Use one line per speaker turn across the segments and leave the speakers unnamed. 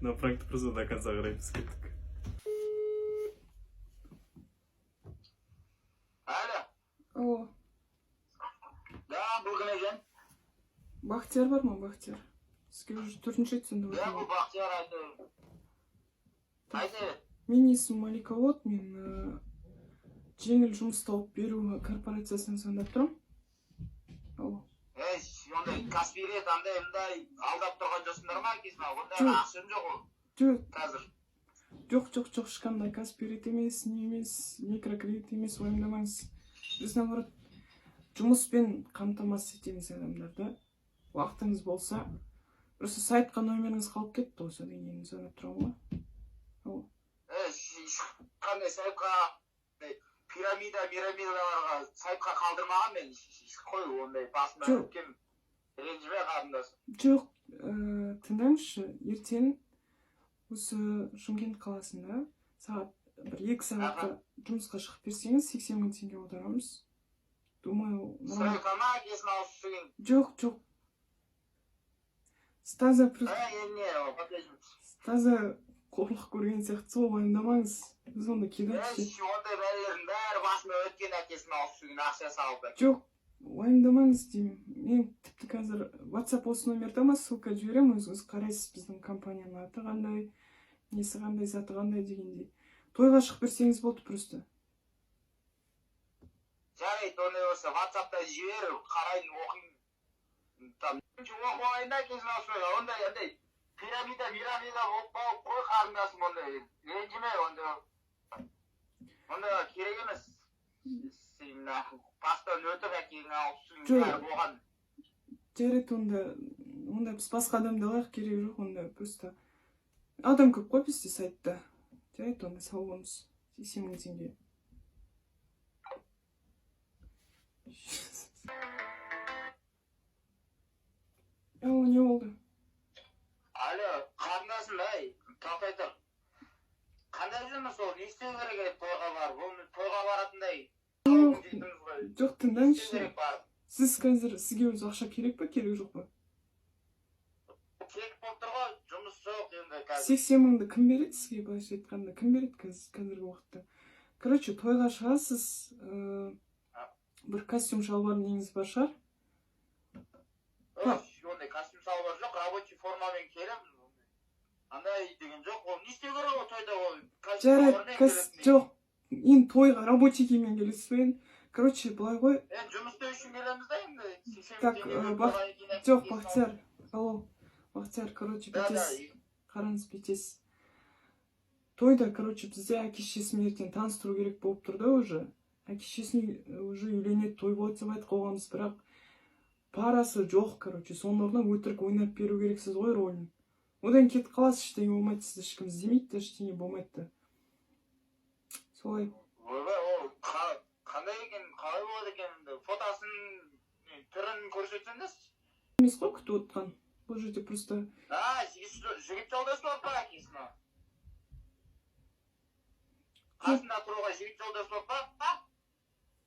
Мына пранкті просто до конца қараймыз, кеттік.
Алло.
Алло.
Да, бұл кім екен?
Бақтияр бар ма, Бақтияр? Сізге уже төртінші рет звондап
Да, бұл
отырмын.
Бақтияр, айтты. Айтты.
Менің есімім Малика болады, мен жеңіл жұмыс тауып беру корпорациясынан звондап тұрмын. Алло.
Ей, ондай Каспи Ред, андай мындай алдап тұрған жоқсыңдар ма, әкесін? Ондай
Жоқ.
Ақшам жоқ ол
Жоқ,
қазір.
Жоқ, жоқ, жоқ, ешқандай Каспи Ред емес, не емес, микрокредит емес, уайымдамаңыз. Біз, наоборот, жұмыспен қамтамасыз етеміз адамдарды. Уақытыңыз болса, просто сайтқа номеріңіз қалып кетті ғой, содан кейін звондап тұрамын ғой. Алло.
Ей, ешқандай сайтқа, андай пирамида пирамидаларға сайтқа қалдырмаған мен. Қой, ондай басымнан
Жоқ.
өткен, ренжіме, қарындасым.
Жоқ, тыңдаңызшы, ертең осы Шымкент қаласында сағат бір екі сағатқа жұмысқа шығып берсеңіз, 80 000 теңге аударамыз. Думаю, нормально.
Стройка ма, әкесін ауыз деген?
Жоқ, жоқ. Таза
Ей, не ол, подожди.
Таза қорлық көрген сияқты сол, уайымдамаңыз. Біз онда кидать.
Ей, ондай бәлелердің бәрі басымнан өткен, әкесін ауыз деген, ақша салып.
Жоқ, уайымдамаңыз деймін. Мен тіпті қазір WhatsApp осы номерде ма, ссылка жіберемін, өзіңіз қарайсыз, біздің компанияның аты қандай, несі қандай, заты қандай дегендей. Тойға шығып берсеңіз болды просто.
Жарайды, ондай болса, ватсапта жібер, қарайын, оқимын там, оқып алайын да, әкесін ауыз. Ондай андай пирамида пирамида болып қалып қой, қарындасым, ондай ренжіме, ондай керек емес. Сен нахуй бастан өтіп, әкең ауыз
Жоқ.
Бәрі болған.
Жарайды, онда біз басқа адамды алайық, керегі жоқ онда, просто адам көп қой бізде сайтта. Жарайды, онда сау болыңыз. 80 000 теңге. Алло, не болды?
Алло, қарындасым, ей, тоқтай тұр. Қандай жұмыс ол, не істеу керек еді тойға барып? Оны тойға баратындай
Жоқ,
жетіміз ғой.
жоқ,
Не істеу
тыңдаңызшы.
керек барып?
Сіз қазір, сізге өзі ақша керек па, керек жоқ па?
Керек болып тұр ғой, жұмыс жоқ енді қазір.
80 000-ды кім береді сізге, былайша айтқанда, кім береді қазір, қазіргі уақытта? Короче, тойға шығасыз, бір костюм шалбар неңіз бар шығар.
Ой, ондай костюм шалбар жоқ, рабочий формамен келемін. Андай деген жоқ, ол не істеу керек ол тойда, ол костюм
Жарайды,
шалбармен келетіндей.
Жоқ, енді тойға рабочий киіммен келесіз бе енді? Короче, былай ғой.
Енді жұмыс істеу үшін келеміз да енді, 80 000
Так,
теңге беріп қойғаннан кейін
Жоқ,
әкесін
Бақтияр, алло, Бақтияр, короче,
Да, да.
бүйтесіз, қараңыз, бүйтесіз. Тойда, короче, бізде әке шешесімен ертең таныстыру керек болып тұр да уже. Әке шешесін уже үйленеді, той болады деп айтып қойғанбыз, бірақ парасы жоқ, короче, соның орнына өтірік ойнап беру керексіз ғой рөлін. Одан кетіп қаласыз, ештеңе болмайды, сізді ешкім іздемейді де, ештеңе болмайды да. Солай.
Ойбай, ол қандай екен, қалай болады екен енді, фотосын не, түрін көрсетсеңдерші.
Емес қой күтіп отқан. Бұл жерде просто
А, жігіт жолдас болып па, әкесіне қасында тұруға жігіт жолдас болып па?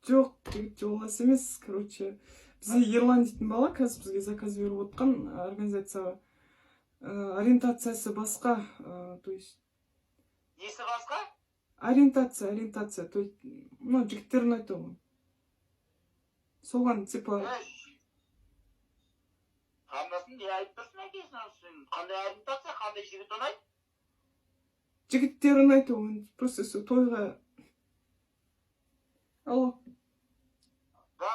Жоқ, жігіт жолдас емес, короче. Бізде Ерлан дейтін бала қазір бізге заказ беріп отқан организацияға. Ориентациясы басқа, то есть
Несі басқа?
Ориентация, ориентация, то есть, мынау жігіттер ұнайды оған. Соған, типа,
Ей, қарындасым, не айтып тұрсың, әкесіне? Сен қандай ориентация, қандай жігіт ұнайды?
Жігіттер ұнайды оған, просто сол тойға. Алло,
Да,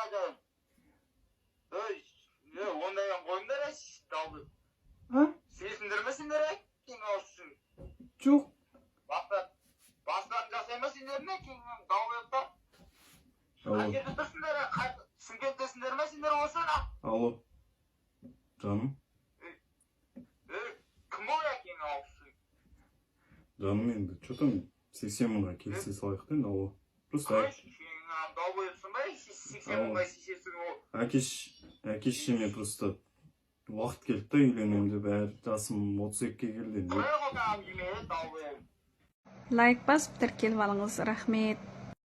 ей, е, ондайдан қойыңдар, ей, далбы.
А?
Сезіндір ме сендер, әкең ауызсың?
Жоқ,
Бастарын жасай ма сендер, әкең долбоебтар? Қай
Алло.
жерде тұрсыңдар, е? Шымкенттесіңдер ме сендер осы?
Алло, жаным.
Ей, кім ол, әкең ауызсың?
Жаным, енді че там, 80 000-ға келісе салайық та енді, алло, просто
Ой, долбоебсың ба, 80 000-ға шешесің ол?
Әке шешеме просто уақыт келді да, үйленемін деп, бәрі, жасым 32-ге келді енді.
Қой, қолдан жеме, долбоеб.
Лайк басып, тіркеліп алыңыз, рахмет.